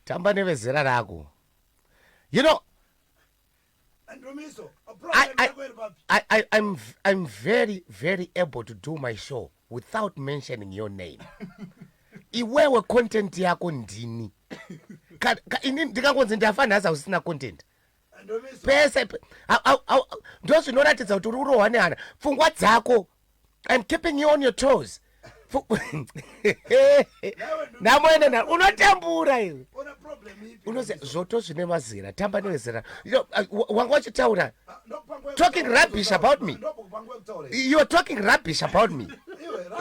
Tamba nevezera rako. You know, I'm very, very able to do my show without mentioning your name. Iwewe content yako ndini. Ini ndikangonzi ndafa nhasi hausina content. Pese ndozvinoratidza kuti uri kurohwa nehana. Pfungwa dzako, I'm keeping you on your toes. Namoenda na unotambura iwe. Unoziva zvoto zvine mazera, tamba nevezera. Wanga uchitaura talking rubbish about me. You are talking rubbish about me.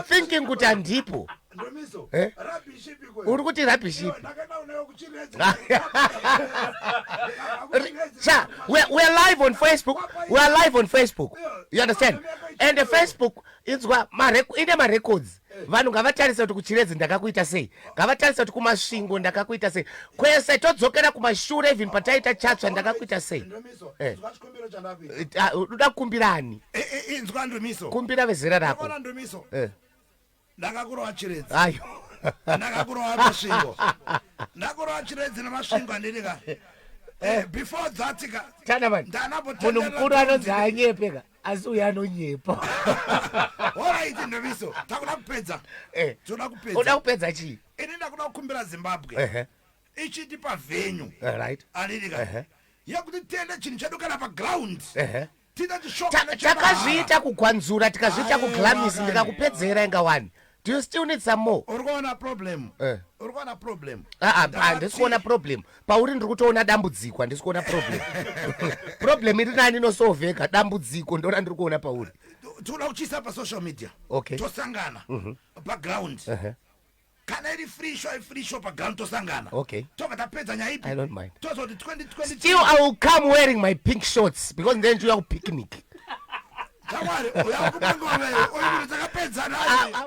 Thinking kuti handipo. Eh? Uri kuti rubbish ipi? Sha, we are live on Facebook. We are live on Facebook. You understand? And the Facebook inzwa ine marecords. Vanhu ngavatarise kuti kuChiredzi ndakakuita sei, ngavatarise kuti kuMasvingo ndakakuita sei, kwese todzokera kumashure, even pataita chatsva ndakakuita sei. Eh. Ah, unoda kukumbirani? Inzwa Ndumiso. Kumbira vezera rako. Unoona Ndumiso? Eh. Ndakakurova Chiredzi. Ayo. Ndakakurova Masvingo. Ndakurova Chiredzi neMasvingo, handini ka? Before that ka. Tana man. Ndanambotenderera. Munhu mukuru anonzi anyepeka, asi uyo anonyepa. Alright Ndumiso, takuda kupedza. Toda kupedza. Uda kupedza chii? Ini ndakuda kukumbira Zimbabwe ichitipa venue. Handini ka? Yekuti tiende chinhu chedu kana paground. Tiite chishoka. Takazviita kuGwanzura, tikazviita Aiwa, kuGlamis, kani. ndikakupedzera inga wani. Do you still need some more? Uri kuona problem? Eh. Uri kuona problem? Ah, ah, handisi kuona problem pauri, ndiri kutoona dambudziko. Handisi kuona problem. Problem iri nani inosolveka, dambudziko ndora ndiri kuona pauri. Tinoda kuchiisa pasocial media. Tosangana paground. Kana iri free show, free show paground, tosangana. Tobva tapedza nyaya ipi. I don't mind. Tozoti 2023. Still I will come wearing my pink shorts because then ndiuya kupicnic. Chamwari, uya kumangove uyu kuti takapedza naye. Ah, ah.